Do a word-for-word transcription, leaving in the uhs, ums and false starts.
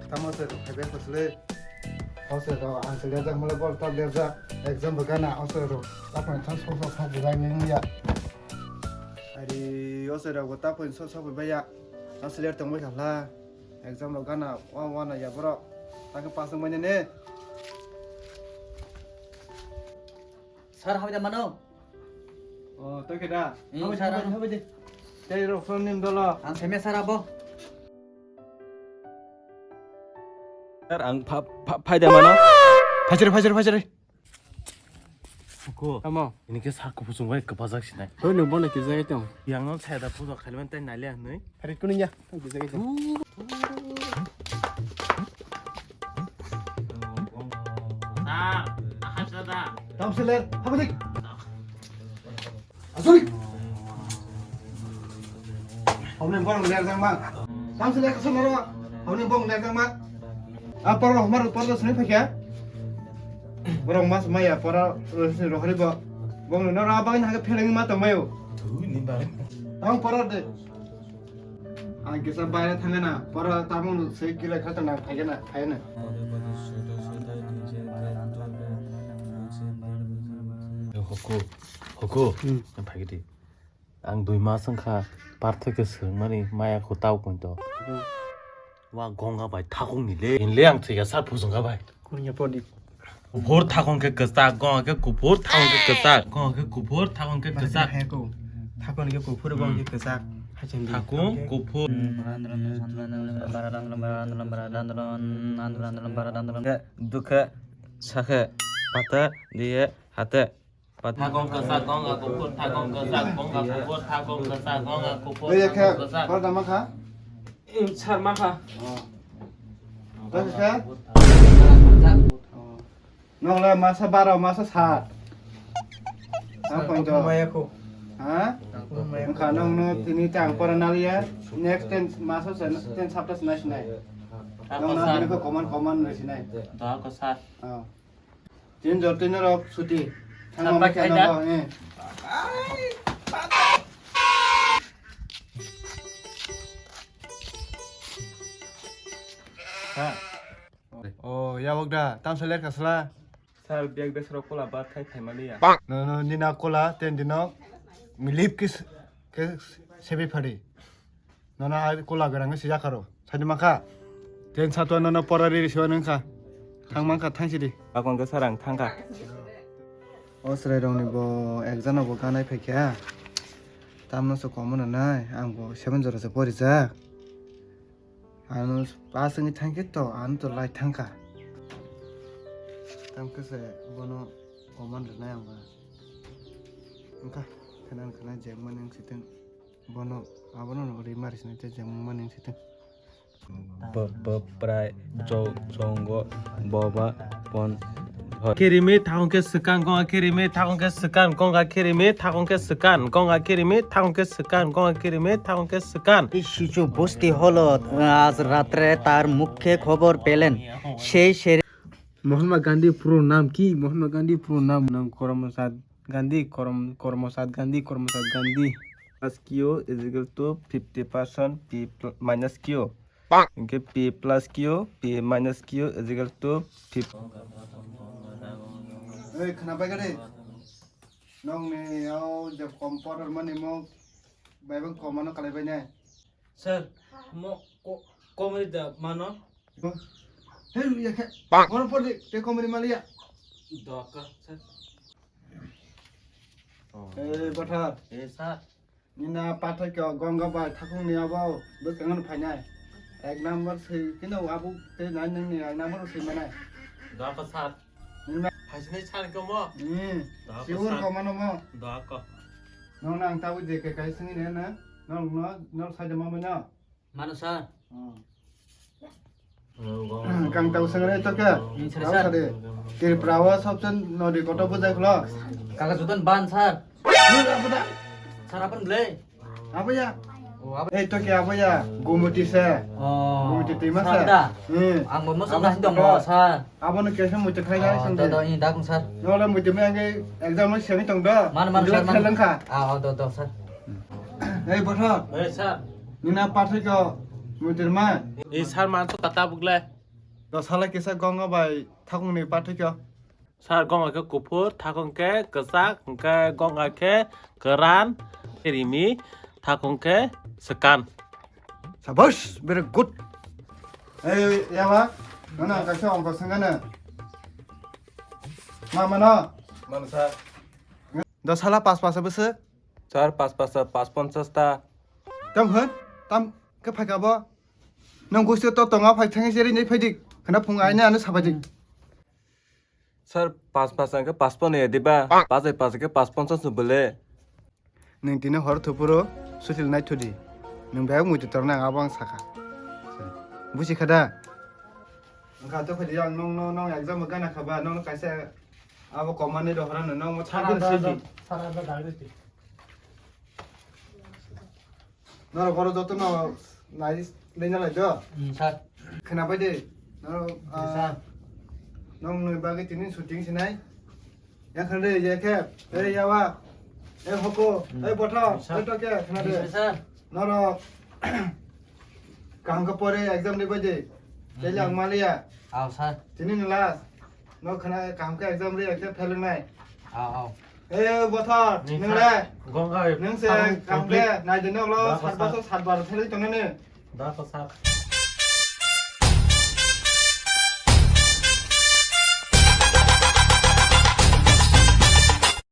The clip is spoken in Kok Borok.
Tamo se rok phaibai kosle. O se rok ang se lerjak mole bol tab lerjak. Exam bo gana o se rok. Tapon thang sok sok thang bujai ni ya. Ari o se rok bo tapon sok sok bujai ya. Ang se ler tong bai khala. Exam rok gana wa wa na ya borok. Tang pass wng manya ne. Sir, habai da mano? O, to khe da? Hmm, habai sir, de, ang habai de. Tei rok son nim dolo. Ang semia sir abo. Sir, ang pha-, pha-, phai da mano? Phai sir, phai sir, phai sir. Ko. Tamo. Ini ke sir ko pusung bai kepajak sinai. Hoi, no bono kizai tong. Yang no saya da puja khaliman tai nali ang nui. Hari kuning ya. Ang kizai tong. Sir, ahas da. Tamsiler, habadik. Asuri. Hawni bong ler jang ma. Tamsiler kasar maro. Hawni bong ler jang ma. A poro hamaru poro sini phakya. Borok mas maya poro sini rohori bo. Bong no ra bagin hage pheleng ma tong mayo. Tang poro de. Ang kisa baire thangana, poro tabuk se kile khato na phaigana, phaigana. Hoko, hoko, hmm. Ang phaigidi. Ang dui mas wngkha, parthoi khe swrwngmani maya kho tau kunto. Hmm. Wa gonga bai thakung ni le. Inle ang thwiga sa phusung kha bai. Kunya podi. Kuphur thakong khe kwchak, gong khe kuphur thakong khe kwchak, gong khe kuphur thakong khe kwchak. Hai ko. Thakong khe kuphur, gong khe kwchak. Hai chandi. Thakong kuphur. Dukhe sakhe pata diye hate. Thakong kwchak, gong khe kuphur, thakong kwchak, gong khe kuphur, thakong kwchak, gong khe kuphur, thakong kwchak. Oi, khe, kor da ma kha? Im, sir, ma kha. Oh. Khe? Oh. Nokle masa baro, masa sat. Ang pointo. Maya ko. Ha? Ang maya ko. Wngkha nokno tini tang pora naliya. Next ten masa se, ten sapta se nai sinai. Nokno tini ko common, common nai sinai. Da ko sir. Oh. Tin jor tin rok suti. Thangma khaida. Thangma khaida. Eh. Ha. Oh, ya wak da. Tam seler kasla. Sir, bag bag rok kola ba thai thai mani ya. No, no, nina kola, ten dino. Milip kis, kis sebi phari. Nono a kola gwnang se yakaro. Sadi mankha. Ten satwa nono pora riri siwa nangkha. Thang mankha, thang sidi. Akon khe sir ang thangkha. O chwrai rokni bo exam bo ganai phaikha. Tamno se komo nanai, ang bo seven jora se porijak. Ano pass wngwi thangkhe to, ano to lai thangkha. Tamkhe se bono koman rwnai ang ba. Wngkha, khana khana jemma nang siteng. Bono, abono no ri mari sini te jemma ning siteng. Bo, bo, prai, jo, jongo, boba, pon, hoi. Kirimi thangke swkang, gonga kirimi thangke swkang, gonga kirimi thangke swkang, gonga kirimi thangke swkang, gonga kirimi thangke swkang. এই শিশু বস্তি হলো আজ রাত্রে তার মুখে খবর পেলেন। সেই সেরে Mahatma Gandhi pro nam ki? Mahatma Gandhi pro nam nang kormo sat Gandhi, kormo, kormo sat Gandhi, kormo sat Gandhi. Plus Q is equal to fifty percent P pl-, minus Q. Hingkhe P plus Q, P minus Q is equal to fifty. Oi, khna pai gade. Nong ni yao jab kom porter mani mo bai bang kom ano kalai bai nai. Sir, mo ko-, komri da mano? Hei, ya khe. Bang. Kono pordi, te komri maliya. Doka, sir. Eh, Bathar. Eh, sir. Nina pathai kyo gonga bai thakung ni abo bwskango no phainai. Ek number sei kino abo te nai nang ni ek number sei manai. Doka, sir. Nina phaisini sir komo. Hmm. Doka, sir. Siwur komano mo. Doka. Nong nang tabu je ke kai singi ne na. Nong no, nong saja mamo no. Mano sir. Hmm. Kang tau sangre to kya? Hmm, sir, sir. Tripura o sabse nodi kotor bujai khlo. Kaka jutan ban sir. Sir, apan belai. Apa ya? Oh, apa? Eh, to kya apa ya? Gumuti se. Oh. Gumuti tima se. Sir da. Hmm. Ang mo sir da hindong lo sir. Abo no kesa muitu khai jani song do, do, ini dakung sir. No le muitu me angge exam no semi tong do. Mana, mana, sir, mana. Kha. Ah, oh, do, do, sir. Hei, Bothor. Hei, sir. Nina pathai ko muitu ma. Eh, sir, man so kata bugle. Dos hala kisa gonga bai thakungni pathikyo. Sir, gonga khe kuphur, thakung khe kwchak, hwnkhe gonga khe kwran, rimi, thakung khe swkan. Sabash, very good. Ei, yawa, nana kaisa ongko sengana. Ma mano? Mano sir. Dos hala pas pas bwswk? Sir, pas pas pas ponchas ta. Tam hwn, tam khe phaikha bo. Nang gusto to tonga phai thangwi seri nei phaidik. Khana phung aina ano sabadik. Sir, pas pas ang khe pas pon ya diba? Pas ai pas khe pas ponchas no bole. Nang tini hor thupuro sutil nai thudi. Nang bag muitu torna ang abo ang saka. Busi khada. Ang kha to phadi ang nong nong nong exam gana khaba nong kaisa abo komani dohora no nong mo thangin sidi. Norok oro joto no nai leina lai do. Hmm, sir. Khwna bai de. Norok, ah, sir. Nong noi bagwi tini shooting sinai. Yang khwna de, ye khe. Ei yawa. Ei hoko. Hmm. Ei botho. Sir. Ei toke. Khwna de. Sir. Norok. Kaham khe pore exam de bai de. Tele ang maliya. Aw, sir. Tini ni last. No khwna kaham khe exam ri ekhe fail wngnai. Aw, aw. Eh, bothor, nini nwng le? Gonga, nwng se kaham khe naidi noklo sat bosor sat bar theli tongnani. Da ko sir.